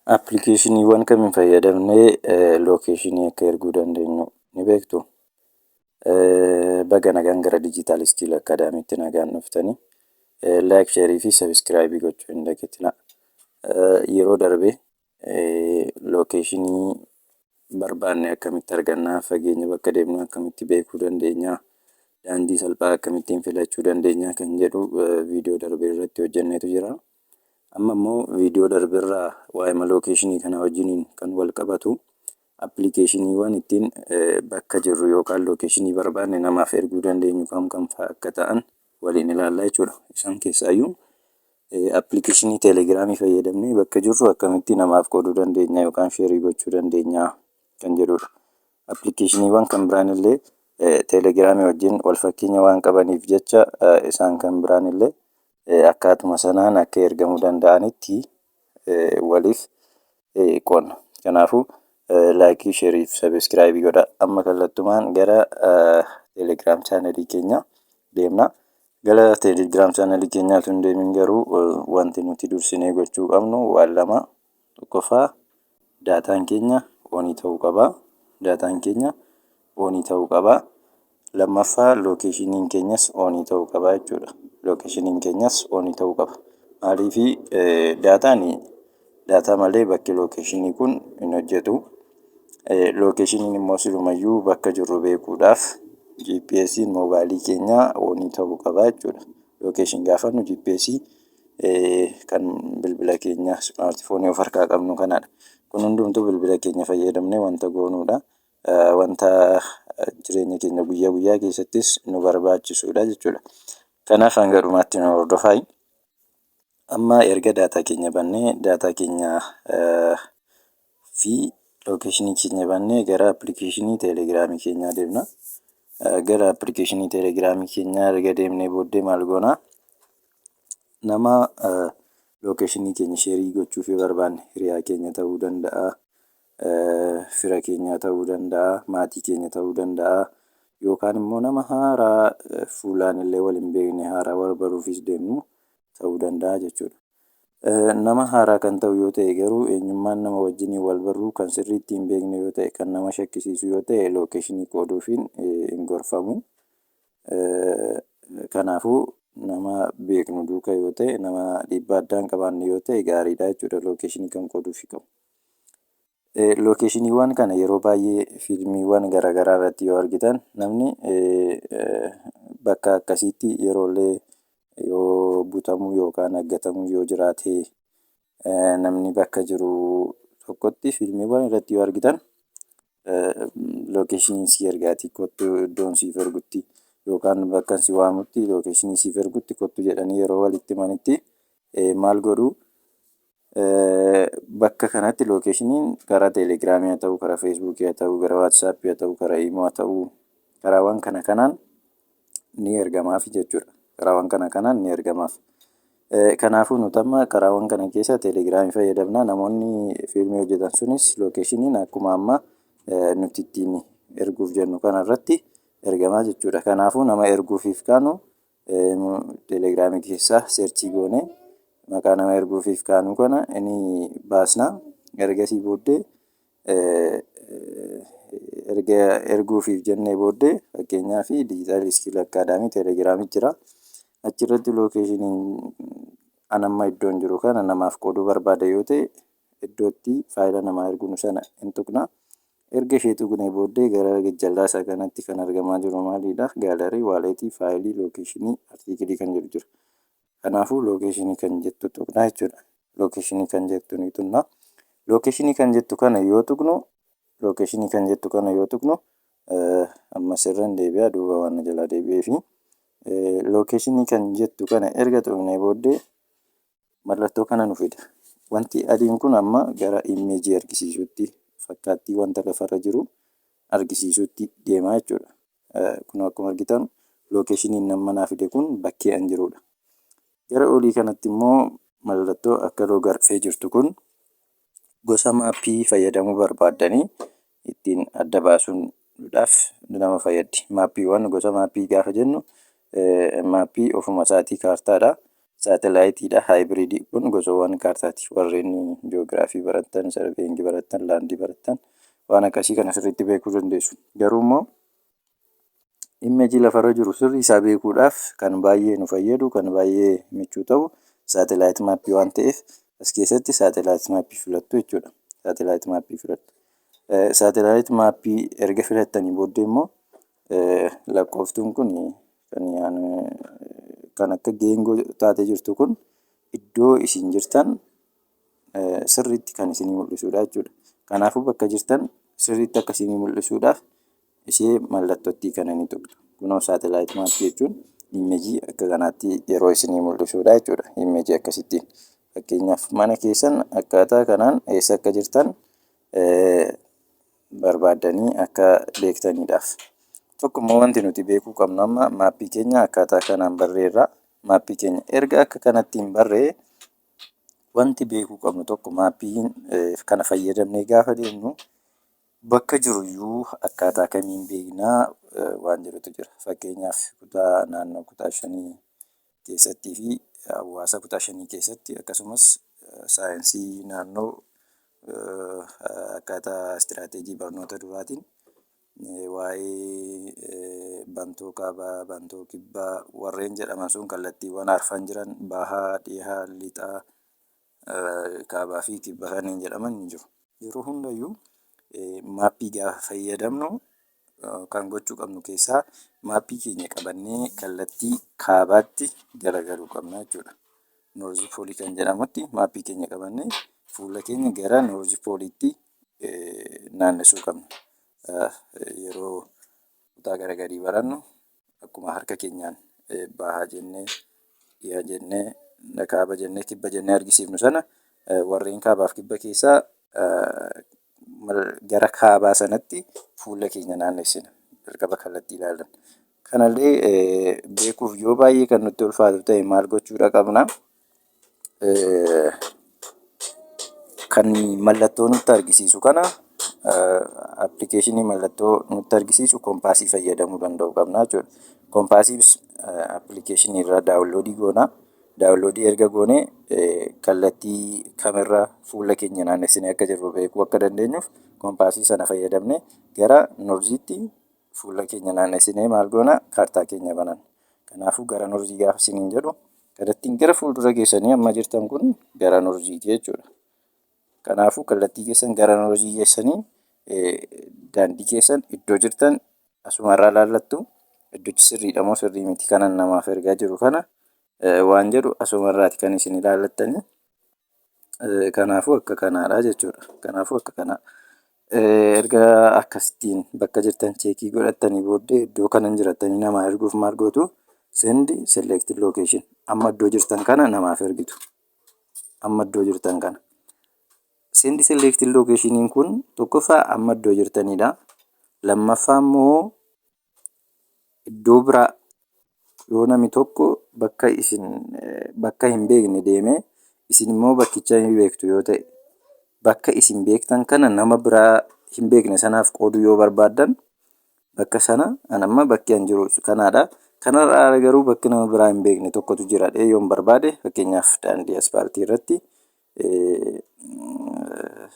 Appilikeeshiniiwwan kamiin fayyadamnee location akka erguu dandeenyu ni beektuu? Baga nagaan gara Digital Skill Academytti nagaan dhuftanii. Like, share fi subscribe gochuu hin dagatinaa. Yeroo darbe location barbaanne akkamitti argannaa? Fageenya bakka deemnu akkamitti beekuu dandeenya? Daandii salphaa akkamittiin filachuu dandeenya? Kan jedhu viidiyoo darbe irratti hojjenneetu jira. Amma immoo viidiyoo darberraa waa'ee location kana wajjiniin kan wal qabatu, appilikeeshiniiwwan ittiin bakka jirru yookaan location barbaanne namaaf erguu dandeenyu kam kam fa'aa akka ta'an waliin ilaallaa jechuudha. Isaan keessaayyuu appilikeeshinii Teelegiraamii fayyadamnee bakka jirru akkamitti namaaf qooduu dandeenya yookaan share gochuu dandeenya kan jedhudha. Appilikeeshiniiwwan kan biraan illee Teelegiraamii wajjin wal fakkeenya waan qabaniif jecha, isaan kan biraan illee akkaatuma sanaan akka ergamuu danda'anitti waliif qoodna. Kanaafuu like, share fi subscribe godhaa. Amma kallattumaan gara Telegram channel keenyaa deemna. Gara Telegram channel keenyaa osoo hin deemin garuu wanti nuti dursinee gochuu qabnu waan lama. Tokkoffaa, daataan keenya on ta'uu qaba. Daataan keenya on ta'uu qaba. Lammaffaa, locationiin keenyas on ta'uu qaba jechuudha. Locationiin keenyas on ta'uu qaba. Maaliifii, daataan daataa malee bakki location kun hin hojjetu. Locationiin immoo silumayyuu bakka jirru beekuudhaaf GPS'n moobaayilii keenyaa on ta'uu qaba jechuudha. Location gaafannu GPS kan bilbila keenya smartphone of harkaa qabnu kanadha. Kun hundumtuu bilbila keenya fayyadamnee wanta goonudha. Wanta jireenya keenya guyyaa guyyaa keessattis nu barbaachisudha jechuudha. Kanaaf hanga dhumaatti nu hordofaa. Amma erga daataa keenya bannee, daataa keenya fi location keenya bannee, gara appilikeeshinii Teelegiraamii keenyaa deemna. Gara appilikeeshinii Teelegiraamii keenyaa erga deemnee booddee maal goonaa? Nama location keenya share gochuufii barbaanne, hiriyaa keenya ta'uu danda'a, fira keenya ta'uu danda'a, maatii keenya ta'uu danda'a, yookaan immoo nama haaraa fuulaan illee wal hin beekne, haaraa wal baruufis deemnu ta'uu danda'a jechuudha. Nama haaraa kan ta'u yoo ta'e garuu, eenyummaan nama wajjiniin wal barruu kan sirriitti hin beekne yoo ta'e, kan nama shakkisiisu yoo ta'e, location qooduufiin hin gorfamu. Kanaafuu nama beeknu duukaa yoo ta'e, nama dhiibbaa addaa hin qabaanne yoo ta'e gaariidha jechuudha location kan qooduufii qabu. Locationiiwwan kana yeroo baay'ee fiilmiiwwan garaa garaa irratti yoo argitan, namni bakka akkasiitti yeroollee yoo butamuu yookaan aggatamuu yoo jiraate, namni bakka jiru tokkotti fiilmiiwwan irratti yoo argitan, location si ergaatii kottu, iddoon siif ergutti yookaan bakka si waamutti location siif ergutti kottu jedhanii yeroo walitti himanitti maal godhuu? Bakka kanatti locationiin karaa Teelegiraamii haa ta'u, karaa Feesbuukii haa ta'u, gara WhatsAppii haa ta'u, karaa Imo haa ta'u, karaawwan kana kanaan ni ergamaaf jechuudha. Karaawwan kana kanaan ni ergamaaf. Kanaafuu nuti amma karaawwan kana keessa Teelegiraamii fayyadamna. Namoonni fiilmii hojjetan sunis locationiin akkuma amma nuti ittiin erguuf jennu kanarratti ergamaa jechuudha. Kanaafuu nama erguufiif kaanu Teelegiraamii keessaa search goonee maqaa nama erguufiif kaanu kana ni baasna. Ergasii booddee, erga erguufiif jennee booddee, fakkeenyaaf Digital Skill Academy Teelegiraamii jira. Achirratti locationiin an amma iddoon jiru kana namaaf qooduu barbaada yoo ta'e, iddootti faayila namaa erginu sana hin tuqna. Erga ishee tuqnee booddee gara gajjallaa isaa kanatti kan argamaa jiru maalidha? Gallery, wallet, file, location, article kan jedhu jira. Kanaafuu location kan jettu tuqna jechuudha. Location kan jettu ni tuqna. Location kan jettu kana yoo tuqnu, location kan jettu kana yoo tuqnu, amma sirran deebi'a duuba waan na jalaa deebi'eefi, location kan jettu kana erga tuqnee booddee mallattoo kana nu fida. Wanti adiin kun amma gara image argisiisutti, fakkaattii wanta lafarra jiru argisiisutti deemaa jechuudha. Kun akkuma argitan locationiin amma naa fide kun bakkee an jirudha. Gara olii kanatti immoo mallattoo akka rogarfee jirtu kun gosa map fayyadamuu barbaaddanii ittiin adda baasuudhaaf nama fayyaddi. Mapiiwwan, gosa map gaafa jennu, map ofuma isaatii kaartaadha. Satelliteiidha. Hybridii kun gosawwan kaartaati. Warreen ji'oogiraafii barattan, surveyingii barattan, landii barattan waan akkasii kana sirriitti beekuu dandeessu. Garuu immoo imageii lafarra jiru sirrii isaa beekuudhaaf kan baay'ee nu fayyadu, kan baay'ee michuu ta'u satellite mapii waan ta'eef, as keessatti satellite mapii filattu jechuudha. Satellite mapii filattu. Satellite mapii erga filattanii booddee immoo lakkooftuun kun kan akka geengoo taatee jirtu kun iddoo isin jirtan sirriitti kan isinii mul'isudha jechuudha. Kanaafuu bakka jirtan sirriitti akka isinii mul'isuudhaaf ishee mallattootti kana ni tuqxu. Kunoo satellite mapii jechuun imageii akka kanaatti yeroo isinii mul'isudha jechuudha. Imageii akkasittiin. Fakkeenyaaf, mana keessan akkaataa kanaan eessa akka jirtan barbaaddanii akka beektaniidhaaf. Tokko immoo wanti nuti beekuu qabnu, amma mapii keenya akkaataa kanaan barreerra. Mapii keenya erga akka kanatti hin barree, wanti beekuu qabnu tokko, mapiin kana fayyadamnee gaafa deemnu bakka jiruyyuu akkaataa kamiin beeknaa waan jedhutu jira. Fakkeenyaaf, kutaa naannoo kutaa shanii keessattii fi hawaasa kutaa shanii keessatti, akkasumas saayinsii naannoo akkaataa istiraateejii barnoota duraatiin waa'ee bantoo kaabaa, bantoo kibbaa warreen jedhaman sun, kallattiiwwan arfan jiran, bahaa, dhihaa, lixaa, kaabaa fi kibba kanneen jedhaman ni jiru. Yeroo hundayyuu mapii gaafa fayyadamnu kan gochuu qabnu keessaa mapii keenya qabannee kallattii kaabaatti garagaluu qabna jechuudha. North poleii kan jedhamutti mapii keenya qabannee fuula keenya gara north poleiitti naannessuu qabna. Yeroo kutaa garagarii barannu akkuma harka keenyaan bahaa jennee, dhiha jennee, kaaba jennee, kibba jennee argisiifnu sana, warreen kaabaaf kibba keessaa gara kaabaa sanatti fuula keenya naannessina. Jalqaba kallattii ilaallan. Kanallee beekuuf yoo baay'ee kan nutti ulfaatu ta'e maal gochuudha qabna? Kan mallattoo nutti argisiisu kana, applicationii mallattoo nutti argisiisu compassii fayyadamuu danda'uu qabna jechuudha. Compassii applicationii irraa downloadii goona. Downloadii erga goonee kallattii kamirra fuula keenya naannessinee akka jirru beekuu akka dandeenyuuf compassii sana fayyadamnee gara northiitti fuula keenya naannessinee maal goona? Kaartaa keenya bananna. Kanaafuu gara northii gaafa isiniin jedhu, kallattiin gara fuuldura keessanii amma jirtan kun gara northiiti jechuudha. Kanaafuu kallattii keessan gara northii geessanii daandii keessan, iddoo jirtan asumarraa ilaallattu, iddochi sirriidha moo sirrii miti kanan namaaf ergaa jiru kana waan jedhu asumarraati kan isin ilaallattanii. Kanaafuu akka kanaadha jechuudha. Kanaafuu akka kanaa. Erga akkasittiin bakka jirtan checkii godhattanii booddee, iddoo kanan jirattanii namaa erguuf maal gootu? Send selected location. Amma iddoo jirtan kana namaaf ergitu. Amma iddoo jirtan kana. Send selected locationiin kun tokkoffaa amma iddoo jirtanidha. Lammaffaa immoo iddoo biraa yoo namni tokko bakka isin bakka hin beekne deemee, isin immoo bakkicha ni beektu yoo ta'e, bakka isin beektan kana nama biraa hin beekne sanaaf qooduu yoo barbaaddan, bakka sana an amma bakki an jiru kanaadha. Kanarraa garuu bakki nama biraa hin beekne tokkotu jira yoon barbaade, fakkeenyaaf daandii aspaaltii irratti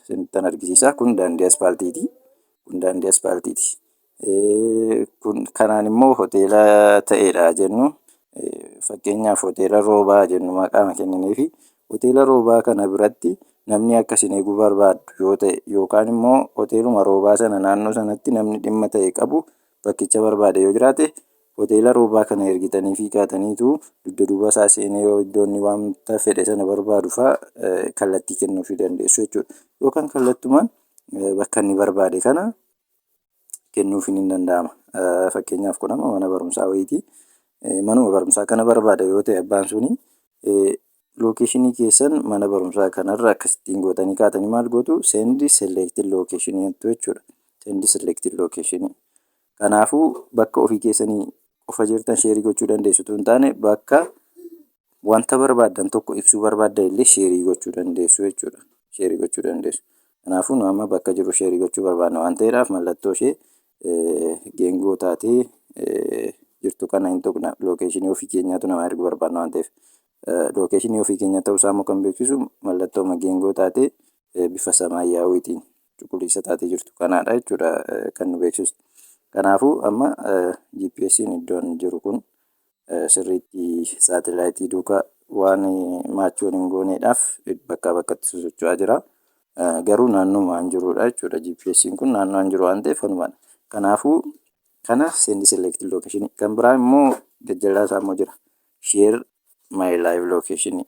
isinittan argisiisa. Kun daandii aspaaltiiti. Kun daandii aspaaltiiti. Kun kanaan immoo hoteela ta'edha jennu. Fakkeenyaaf, hoteela Roobaa jennu maqaa kennineefi, hoteela Roobaa kana biratti namni akka isin eeguu barbaaddu yoo ta'e, yookaan immoo hoteeluma Roobaa sana naannoo sanatti namni dhimma ta'e qabu bakkicha barbaade yoo jiraate, hoteela Roobaa kana ergitanii fi kaataniitu dugda duuba isaa seenee yoo iddoo inni wanta fedhe sana barbaadu fa'aa kallattii kennuufii dandeessu jechuudha. Yookaan kallattumaan bakka inni barbaade kana kennuufiin hin danda'ama. Fakkeenyaaf, kun amma mana barumsaa wayiiti. Manuma barumsaa kana barbaada yoo ta'e abbaan suni, locationii keessan mana barumsaa kanarra akkasittiin gootanii kaatanii maal gootu? Send selected locationii jettu jechuudha. Send selected locationii. Kanaafuu bakka ofii keessanii qofa jirtan shareii gochuu dandeessu utuu hin taane, bakka wanta barbaaddan tokko ibsuu barbaaddan illee shareii gochuu dandeessu jechuudha. Shareii gochuu dandeessu. Kanaafuu nu amma bakka jiru shareii gochuu barbaadna waan ta'eedhaaf, mallattoo ishee geengoo taatee jirtu kana hin tuqna. Locationii ofii keenyaatu nama erguu barbaadna waan ta'eef. Locationii ofii keenya ta'uusaa immoo kan beeksisu mallattoo geengoo taatee bifa samaayyaawwiitiin cuquliisa taatee jirtu kanaadha jechuudha kan nu beeksisu. Kanaafuu amma GPS'n iddoon jiru kun sirriitti saatalaayitii duukaa waan match hin gooneedhaaf bakkaa bakkatti sosocho'aa jira. Garuu naannoo jirudha jechuudha. GPS'n kun naannoo jiru waan ta'eef kanumadha. Kanaafuu kana send selected location. Kan biraa immoo gajjallaa isaa immoo jira. Share my live location.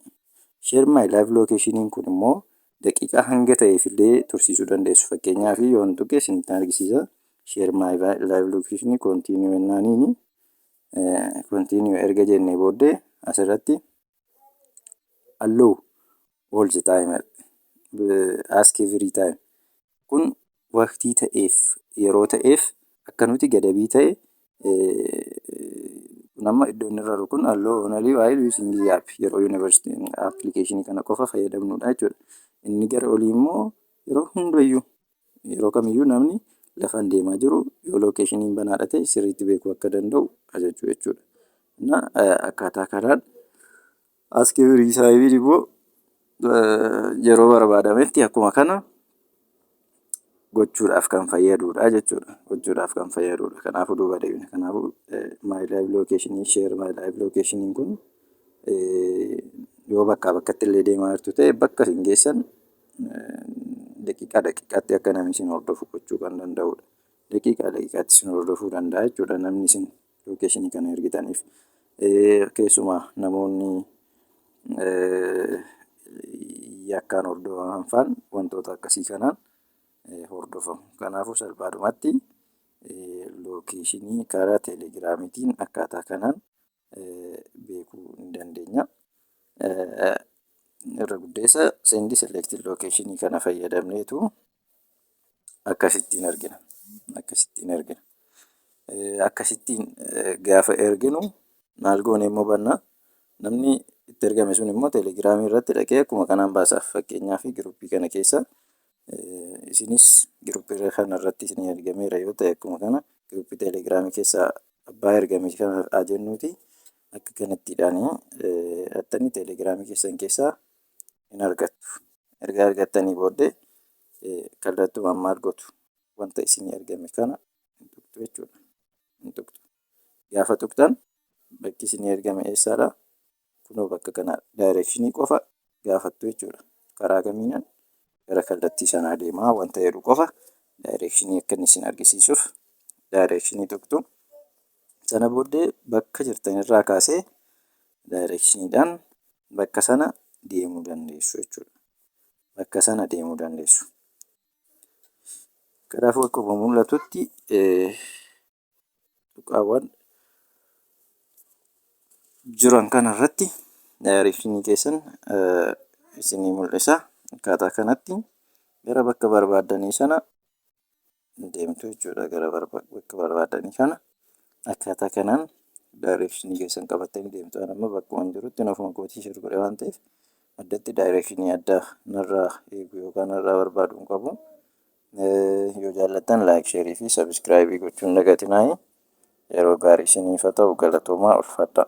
Share my live location kun immoo daqiiqaa hanga ta'eef illee tursiisuu dandeessu. Fakkeenyaaf, yoon tuqe isinitti argisiisa. Share my live location continue jennaaniini, continue erga jennee booddee asirratti allow all the time, ask every time, kun waqtii ta'eef, yeroo ta'eef akka nuti gadabii ta'e. Kun amma iddoo inni irra jiru kun allow only while using the app, yeroo yuunivarsiitii applicationii kana qofa fayyadamnudha jechuudha. Inni gara olii immoo yeroo hundayyuu, yeroo kamiyyuu namni lafaan deemaa jiru yoo locationiin banaadha ta'e sirriitti beekuu akka danda'u ajajuu jechuudha. Akkaataa kanaan ask every time immoo yeroo barbaadametti akkuma kana gochuudhaaf kan fayyadudha jechuudha. Gochuudhaaf kan fayyadudha. Kanaafuu duuba deebina. Kanaafuu my live location, share my live location kun yoo bakkaa bakkatti illee deemaa jirtu ta'e, bakka isin geessan daqiiqaa daqiiqaatti akka namni isin hordofu gochuu kan danda'udha. Daqiiqaa daqiiqaatti isin hordofuu danda'a jechuudha namni isin locationii kana ergitaniif. Keessumaa namoonni yakkaan hordofaman faan wantoota akkasii kanaan hordofamu. Kanaafuu salphaadhumatti locationii karaa teelegiraamiitiin akkaataa kanaan beekuu ni dandeenya. Irra guddeessa send selected locationii kana fayyadamneetu akkasittiin ergina. Akkasittiin ergina. Akkasittiin gaafa erginu maal goone immoo bannaa? Namni itti ergame sun immoo teelegiraamii irratti dhaqee akkuma kanaan baasaaf. Fakkeenyaaf, groupii kana keessa isinis groupii kana irratti isinii ergameera yoo ta'e, akkuma kana groupii teelegiraamii keessaa abbaa ergame kana haa jennuuti, akka kanattiidhaan dhattanii teelegiraamii keessan keessaa hin argattu. Erga argattanii booddee kallattumaan maal gootu? Wanta isinii ergame kana hin tuqxu jechuudha. Hin tuqxu. Gaafa tuqxan bakki isinii ergame eessaadha? Kunoo bakka kana directionii qofa gaafattu jechuudha. Karaa kamiinan gara kallattii sanaa deemaa wanta jedhu qofa directionii akka inni isin argisiisuuf directionii tuqxu. Sana booddee bakka jirtan irraa kaasee directioniidhaan bakka sana deemuu dandeessu jechuudha. Bakka sana deemuu dandeessu. Kanaafuu akkuma mul'atutti tuqaawwan jiran kanarratti directionii keessan isinii mul'isa. Akkaataa kanatti gara bakka barbaaddanii sana deemtu jechuudha. Gara bakka barbaaddanii kana akkaataa kanaan directionii keessan qabattanii deemtu. Ani amma bakkuma jirutti ofuma kootii share godhe waan ta'eef, addatti directionii addaa narraa eegu yookaan narraa barbaadu hin qabu. Yoo jaallattan like, shareii fi subscribeii gochuu hin dagatinaa. Yeroo gaarii isiniif haa ta'u. Galatoomaa, ulfaadhaa.